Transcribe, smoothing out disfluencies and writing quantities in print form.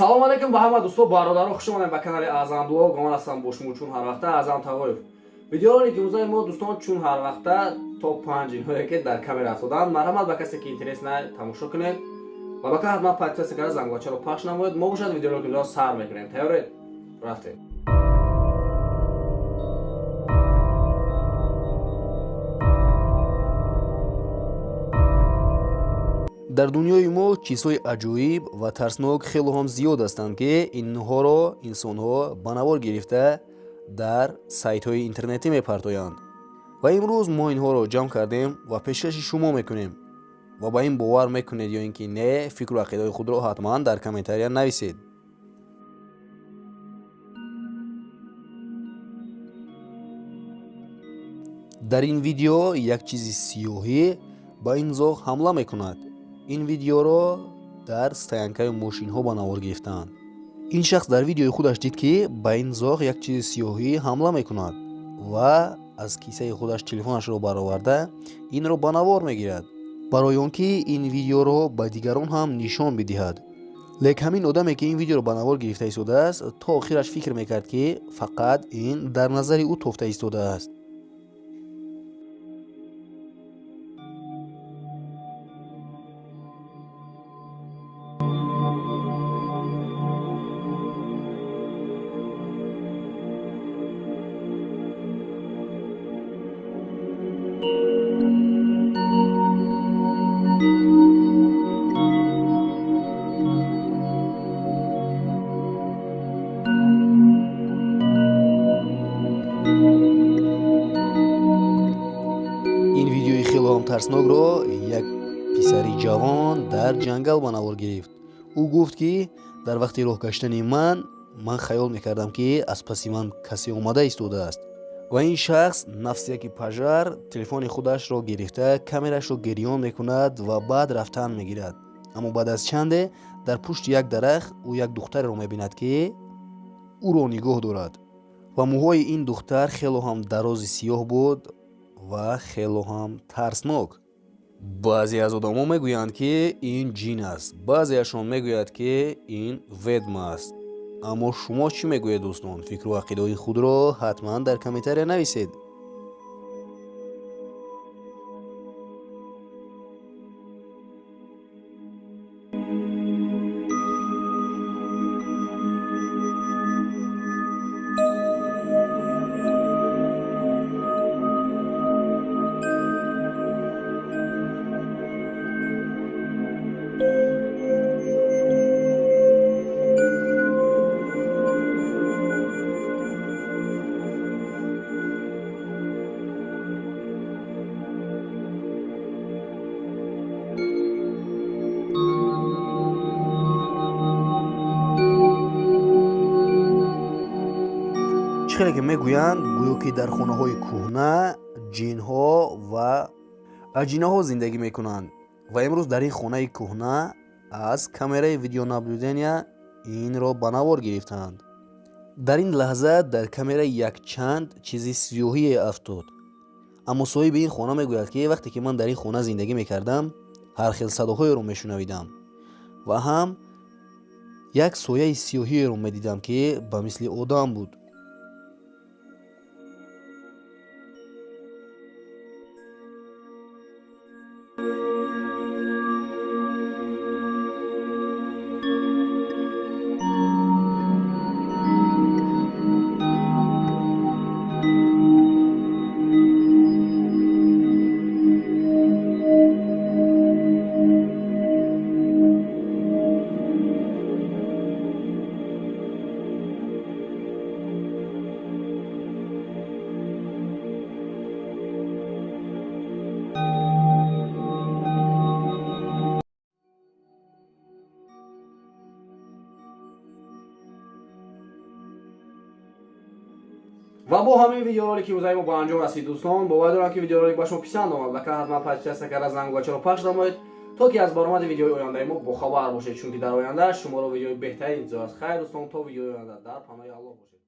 Салом алейкум ба ҳама дӯсто, бародаро, хуш омадем ба канали Аъзам Блог. Ман ҳастам бо шумо чун ҳар вақта Аъзам Тағоев. Видеоролики имрӯзаи мо, дӯстон, чун ҳар вақта топ 5 инҳое ки дар камера афтоданд. Марҳамат, ба касе ки интересно, тамошо кунед ва ба кан ҳатман подписаться карда, зангочаро пахш намоед. Мо бошад, видеоролики имрӯзаро сар мекунем. Тайёред? Рафтем. Дар дунёи мо чизҳои аҷоиб ва тарснок хело ҳам зиёд ҳастанд, ки инҳоро инсонҳо ба навор гирифта, дар сайтҳои интернетӣ мепартоянд. Ва имрӯз мо инҳоро ҷамъ кардем ва пешкаши шумо мекунем. Ва ба ин бовар мекунед ё ин ки не, фикру ақидаҳои худро ҳатман дар комментария нависед. Дар ин видео як чизи сиёҳӣ ба ин зоғ ҳамла мекунад. Ин видеоро дар стоянкаи мошинҳо ба навор гирифтаанд. Ин шахс дар видеои худаш дид, ки ба ин зоғ як чизи сиёҳӣ ҳамла мекунад, ва аз кисаи худаш телефонашро бароварда, инро ба навор мегирад, барои он ки ин видеоро ба дигарон ҳам нишон бидиҳад. Лек ҳамин одаме, ки ин видеоро ба навор гирифта истодааст, то охираш фикр мекард, ки фақат ин дар назари ӯ тофта истодааст. Ин видеои хело ҳам тарснокро як писари ҷавон дар ҷангал ба навор гирифт. Ӯ гуфт, ки дар вақти роҳ гаштани ман хаёл мекардам, ки аз паси ман касе омада истодааст. Ва ин шахс нафсияки пажар телефони худашро гирифта, камерашро гирён мекунад ва баъд рафтан мегирад. Аммо баъд аз чанде дар пушти як дарахт ӯ як духтареро мебинад, ки ӯро нигоҳ дорад, ва мӯҳои ин духтар хело ҳам дарози сиёҳ буд ва хело ҳам тарснок. Баъзе аз одамо мегӯянд, ки ин ҷин аст, баъзеашон мегӯяд, ки ин ведьма аст. Аммо шумо чӣ мегӯед, дӯстон? Фикру ақидаҳои худро ҳатман дар комментария нависед. Чӣ хеле ки мегӯянд, гӯё ки дар хонаҳои кӯҳна ҷинҳо ва аҷинаҳо зиндагӣ мекунанд. Ва имрӯз дар ин хонаи кӯҳна аз камераи видеонаблюдения инро ба навор гирифтаанд. Дар ин лаҳза дар камера якчанд чизи сиёҳие афтод. Аммо соҳиби ин хона мегӯяд, ки вақте ки ман дар ин хона зиндагӣ мекардам, ҳар хел садоҳоеро мешунавидам ва ҳам як сояи сиёҳиеро медидам, ки ба мисли одам буд. Ва бо ҳамин видеоролики имрӯзаи мо ба анҷом расид, дӯстон. Бовар дорам, ки видеоролик ба шумо писанд омад. Ба канал ҳатман подписаться карда, зангочаро пахш намоед, то ки аз баромади видеои ояндаи мо бохабар бошед, чунки дар оянда шуморо видеои беҳтарин интизор аст. Хайр, дӯстон, то видеои оянда дар паноҳи Аллоҳ бошед.